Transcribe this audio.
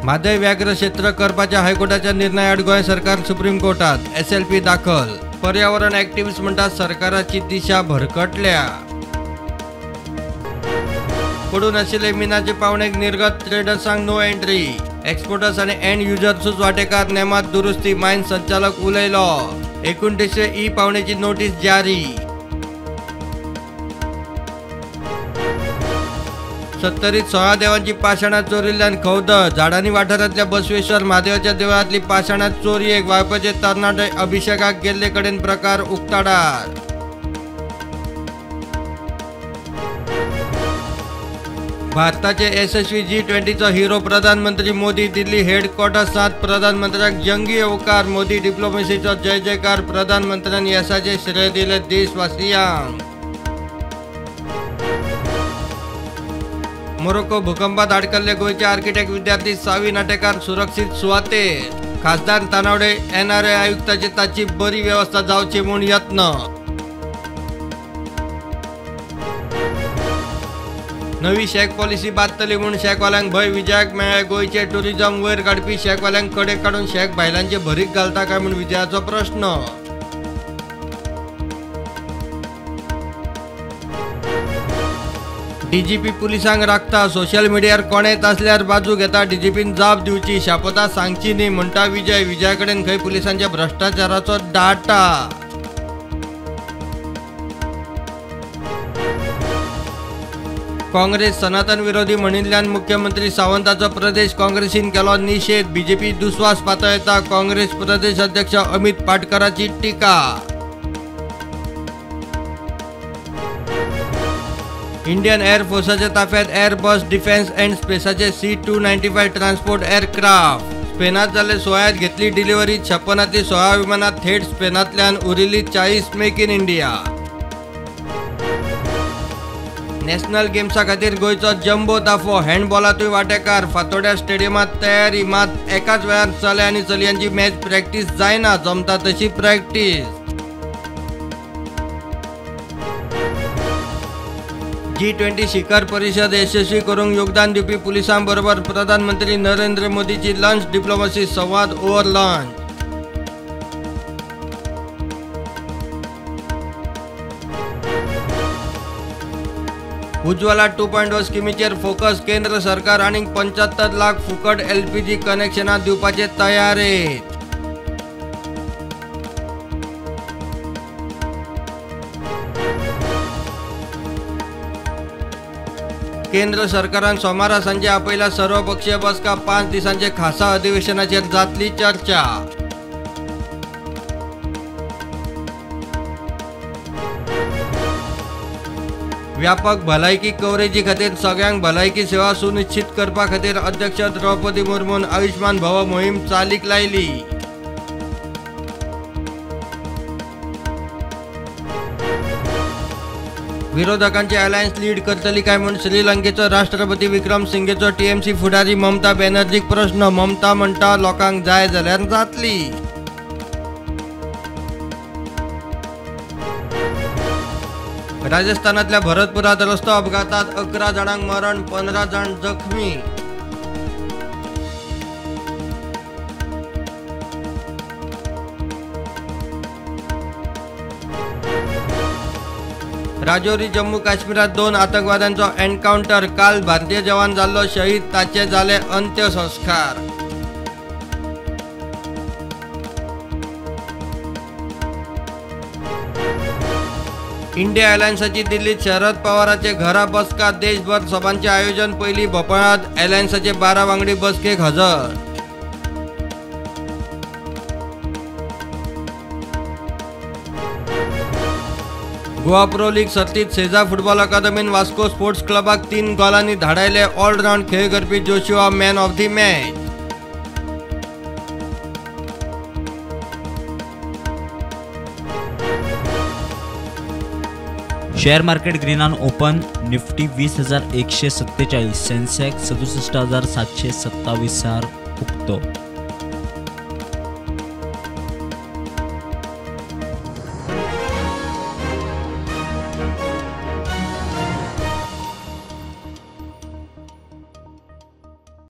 म्हादय व्याघ्र क्षेत्र करपाच्या हायकोर्टाच्या निर्णयाआड गोंय सरकार सुप्रीम कोर्टात, एसएलपी दाखल. पर्यावरण ॲक्टिव्हिस्ट म्हणटात सरकाराची दिशा भरकटल्या. पडून आशिल्ले मिनाचे पावणेक निर्गत ट्रेडर्सांक नो एंट्री. एक्सपोर्टर्स आनी एंड युजर्सूच वांटेकार, नेमात दुरुस्ती, मायन संचालक उलयलो. 29वे ई पावणेची नोटीस जारी. सत्तरीत 16 देवांची पाषाणां चोरिल्ल्यान खवदळ. झाडांनी वाठारांतल्या बसवेश्वर म्हादेवाच्या देवळांतली पाषाणां चोरयेक वाळपचे तरणाटे अभिषेकाक गेल्ले कडेन प्रकार उक्ताडार. भारताचे यशस्वी G20चो हिरो प्रधानमंत्री मोदी दिल्ली हेडक्वॉर्टर्सांत प्रधानमंत्र्याक जंगी येवकार. मोदी डिप्लोमसीचो जय जयकार. प्रधानमंत्र्यान येसाचे श्रेय दिले देशवासियांक. मोरोक्को भूकंपात अडकल्ले गोंयचे आर्किटेक्ट विद्यार्थी सावी नाटेकार सुरक्षीत सुवातेर. खासदार तानावडे एनआरए आयुक्ताची ताची बरी व्यवस्था जावची म्हूण यत्न. नवी शॅक पॉलिसी बादतली म्हूण शॅकवाल्यांक भंय. विजयाक मेळ्ळे गोंयचे टुरिझम वयर काडपी शॅकवाल्यांक कडेक काडून शॅक बायलांचे भरीक घालता काय म्हूण विजयाचो प्रश्न. डीजीपी पुलिसांक राखता, सोशल मिडियार कोणेच आसल्यार बाजू घेता. डीजीपीन जाप दिवची, शापता सांगची न्ही म्हणटा विजय. विजया कडेन खंय पुलिसांच्या भ्रष्टाचाराचो डाटा. काँग्रेस सनातन विरोधी म्हणिल्ल्यान मुख्यमंत्री सावंताचो प्रदेश काँग्रेसीन केलो निषेध. बीजेपी दुस्वास पातळयता, काँग्रेस प्रदेश अध्यक्ष अमित पाटकराची टीका. इंडियन एअरफोर्साच्या ताफ्यात एअरबस डिफेन्स अँड स्पेसाचे C-295 transport aircraft. स्पेनात जाल्ले सुवाळ्यात घेतली डिलिव्हरी. 56 16 विमानां थेट स्पेनांतल्यान, उरिल्ली 40 मेक इन इंडिया. नॅशनल गेम्सा खातीर गोंयचो जम्बो ताफो. हँडबॉलांतूय वांटेकार. फातोड्या स्टेडियमांत तयारी, मात एकाच वेळार चले आनी चलयांची मॅच प्रॅक्टीस जायना, जमता तशी प्रॅक्टीस. G20 शिखर परिषद यशस्वी करूंक योगदान दिवपी पुलिसां बरोबर प्रधानमंत्री नरेंद्र मोदीची लंच डिप्लोमसी संवाद over lunch. Ujjwala 2.0 स्किमीचेर focus. केंद्र सरकार आनीक 75 लाख फुकट एलपीजी कनेक्शनां दिवपाचे तयारेत. केंद्र सरकारान सोमारा सांजे आपयला सर्वपक्षीय बसका. 5 दिसांचे खासा अधिवेशनाचेर जातली चर्चा. व्यापक भलायकी कव्हरेजी खातीर सगळ्यांक भलायकी सेवा सुनिश्चित करपा खातीर अध्यक्ष द्रौपदी मुर्मून आयुष्मान भव मोहीम चालीक लायली. विरोधकांची अलायन्स लीड करतली काय म्हूण श्रीलंकेचो राष्ट्रपती विक्रम सिंघेचो टीएमसी फुडारी ममता बॅनर्जीक प्रश्न. ममता म्हणटा लोकांक जाय जाल्यार जातली. राजस्थानातल्या भरतपुरात रस्तो अपघातात 11 जाणांक मरण, 15 जाण जखमी. राजौरी जम्मू काश्मीरात 2 आतंकवाद्यांचो एन्काउंटर. काल भारतीय जवान जाल्लो शहीद, ताचे जाले अंत्यसंस्कार. इंडिया अलायन्साची दिल्लीत शरद पवाराचे घरा बसका. देशभर सभांचे आयोजन. पयली भोपाळात अलायन्साचे 12 वांगडी बसकेक हजर. गोवा प्रो लीग सर्तीत सेजा फुटबॉल अकादमीन वास्को स्पोर्ट्स क्लबाक 3 गोलांनी धाडायले. ऑलराउंड खेळ करपी Joshua man of the match. Share market green on open. Nifty 20,147, Sensex 67,727 उक्तो.